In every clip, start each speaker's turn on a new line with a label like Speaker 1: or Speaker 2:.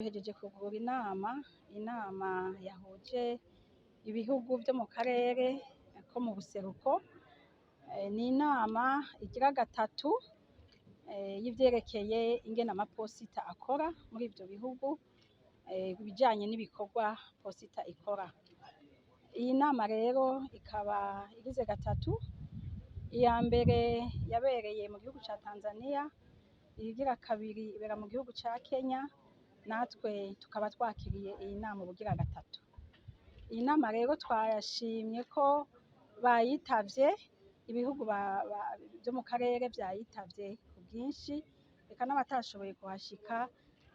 Speaker 1: Duhejeje kugurura inama yahuje ibihugu vyo mu karere ko mu buseruko. Ni inama igira gatatu y'ivyerekeye ingene amaposita akora muri ivyo bihugu, ibijanye n'ibikorwa posita ikora. Iyi nama rero ikaba igize gatatu, iya mbere yabereye mu gihugu ca Tanzania, iyigira kabiri ibera mu gihugu ca Kenya, natwe tukaba twakiriye iyi nama ubugira gatatu. Iyi nama rero twashimye ko bayitavye, ibihugu vyo mu karere vyayitavye ku bwinshi, eka n'abatashoboye kuhashika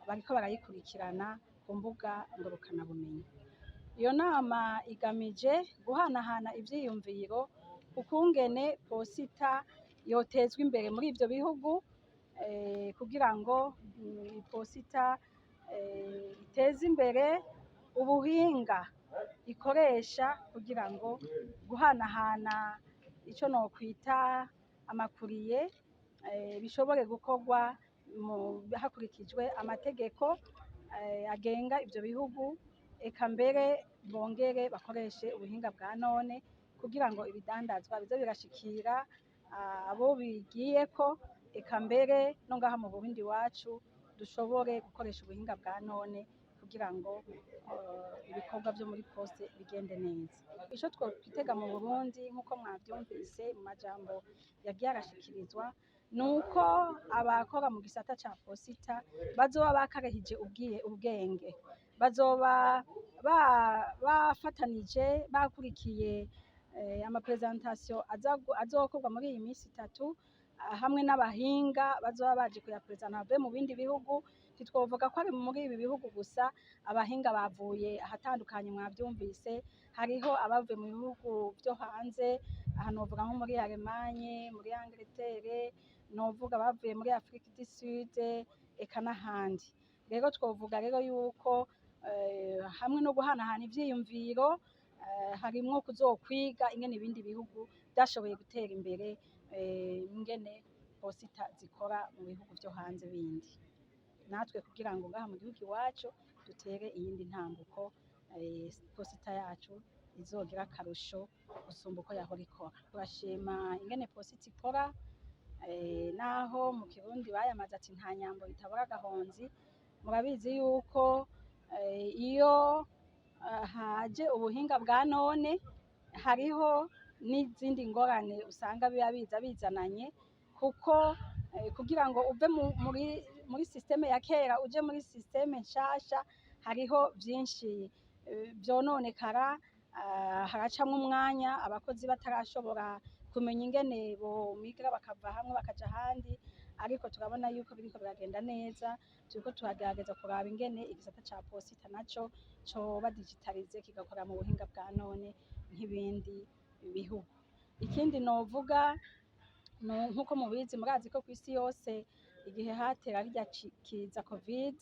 Speaker 1: bariko barayikurikirana ku mbuga ngurukanabumenyi. Iyo nama igamije guhanahana ivyiyumviro ukungene posita yotezwa imbere muri ivyo bihugu, kugira ngo iposita iteze imbere ubuhinga ikoresha kugira ngo guhanahana ico nokwita amakuriye bishobore gukorwa hakurikijwe amategeko agenga ivyo bihugu, eka mbere bongere bakoreshe ubuhinga bwa none kugira ngo ibidandazwa bize birashikira abo bigiyeko, eka mbere no ngaha mu Burundi iwacu dushobore gukoresha ubuhinga bwa none kugira ngo ibikorwa vyo muri poste bigende neza. Ico twokwitega mu Burundi, nk'uko mwavyumvise mu majambo yagiye arashikirizwa, nuko abakora mu gisata ca posita bazoba bakarihije ubwenge, bazoba bafatanije, bakurikiye ama présentation azokorwa muri iyi misi itatu, hamwe n'abahinga bazoba baje kuyapresenta bavuye mu bindi bihugu. Ntitwovuga ko ari muri ibi bihugu gusa, abahinga bavuye ahatandukanye. Mwavyumvise, hariho abavuye mu bihugu vyo hanze, aha novuga nko muri Allemagne, muri Angleterre, novuga abavuye muri Afrique du Sud, eka n'ahandi. Rero twovuga rero yuko hamwe no guhanahana ivyiyumviro, harimwo kuzokwiga ingene ibindi bihugu vyashoboye gutera imbere, ingene posita zikora mu bihugu vyo hanze bindi, natwe kugira ngo ngaha mu gihugu iwacu dutere iyindi ntambuko, posita yacu izogira akarusho gusumba uko yahora ikora. Turashima ingene posita ikora, naho mu Kirundi bayamaze ati: "Nta nyambo itabura agahonzi." Murabizi yuko iyo haje ubuhinga bwa none hariho n'izindi ngorane usanga biba biza bizananye, kuko kugira ngo uve muri système ya kera uje muri système nshasha, hariho vyinshi vyononekara, haracamwo umwanya abakozi batarashobora kumenya ingene bomigra bakava hamwe bakaja ahandi. Ariko turabona yuko biriko biragenda neza, turiko turagerageza kuraba ingene igisata ca posita naco coba digitalisé, kigakora mu buhinga bwa none nk'ibindi bihugu. Ikindi novuga, nkuko mubizi, murazi ko kw'isi yose igihe hatera rirya kiza Covid,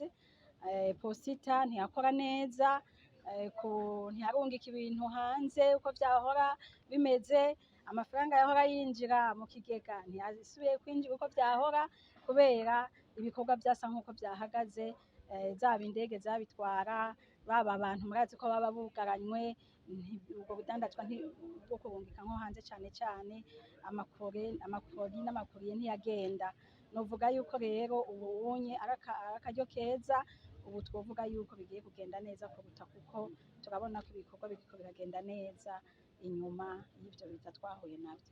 Speaker 1: posita ntiyakora neza, ntiyarungika ibintu hanze uko vyahora bimeze. Amafaranga yahora yinjira mu kigega ntiyasubiye kwinjira uko vyahora, kubera ibikorwa vyasa nkuko vyahagaze, zaba indege zabitwara, baba abantu, murazi ko baba bugaranywe, ubwo budandazwa bwo kurungika nko hanze, cane cane amakori n'amakoriye ntiyagenda. Novuga yuko rero ubu unye ari akaryo keza, ubu twovuga yuko bigiye kugenda neza kuruta, kuko turabona ko ibikorwa biriko biragenda neza inyuma y'ivyo biza twahuye navyo.